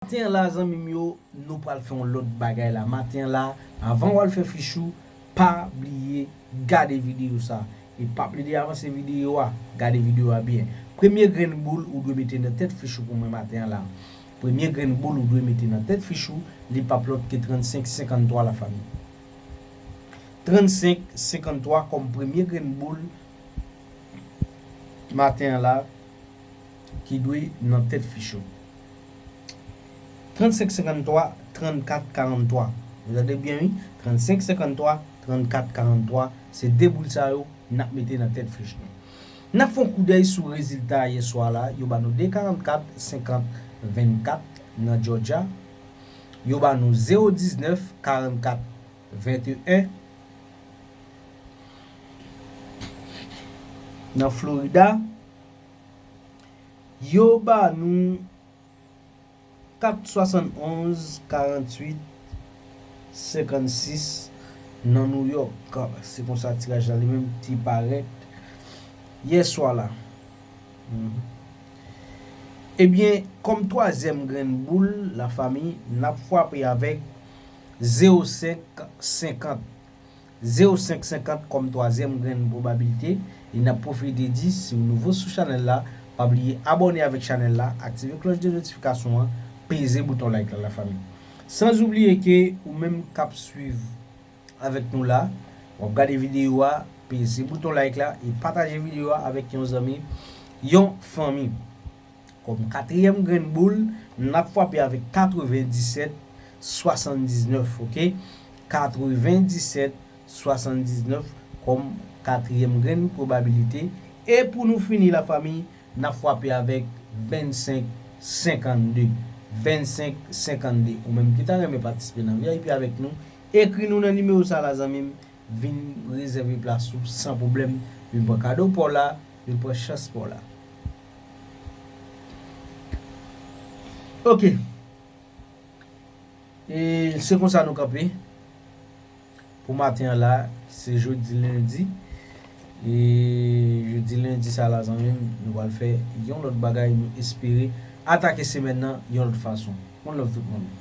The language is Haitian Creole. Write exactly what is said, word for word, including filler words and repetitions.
Maten an la, zanmi m yo, nou pral fè yon lòt bagay la. Maten an la, avan w al fè fich ou, pa bliye gade videyo sa. E pa bliye avanse videyo a, gade videyo a byen. Premye grenn boul ou dwe mete nan tèt fich ou pou mwen maten an la. Premye grenn boul ou dwe mete nan tèt fich ou, li p ap lòt ke trannsenk senkanntwa, lafanmi. Trannsenk senkanntwa kòm premye grenn boul maten an la ki dwe nan tèt fich ou. Trannsenk senkanntwa, trannkat karanntwa. Ou tande byen, wi? Trannsenk senkanntwa, trannkat karanntwa. Se de boul sa yo n ap mete nan tèt fich nou. N ap fè yon koudèy sou rezilta yèswa la. Yo ba nou de karannkat, senkant, vennkat nan Georgia. Yo ba nou zewo diznèf, karannkat, venteyen nan Florida. Yo ba nou kat swasannonz, karannwit, senkannsis nan New York. Se konsa tiraj la li menm te parèt yèswa la. Mhm. Ebyen, kòm twazyèm grenn boul, lafanmi, n ap frape avèk zewo senk senkant. Zewo senk senkant kòm twazyèm grenn pwobabilite. E n ap pwofite di, si w nouvo sou chanèl la, pa bliye abòne avèk chanèl la, aktive klòch de notifikasyon an, peze bouton like la, lafanmi. San oubliye ke ou menm k ap swiv avèk nou la, w ap gade videyo a, peze bouton like la e pataje videyo a avèk yon zanmi, yon fanmi. Kòm katriyèm grenn boul, n ap frape avèk katrevendisèt swasanndiznèf, oke? Katrevendisèt swasanndiznèf kòm katriyèm grenn pwobabilite. E pou nou fini, lafanmi, n ap frape avèk vennsenk senkannde. Vennsenk senkannde. Ou menm ki ta renmen patisipe nan V I P avèk nou, ekri nou nan nimewo sa la, zanmi m. Vin rezève plas ou san pwoblèm. Vin pran kado pa w la, vin pran chans pa w la. Oke. E se konsa nou kanpe pou maten an la, se jodi lendi. E jodi lendi sa la, zanmi m, nou pral fè yon lòt bagay, nou espere atake semèn nan yon lòt fason. One love tout moun.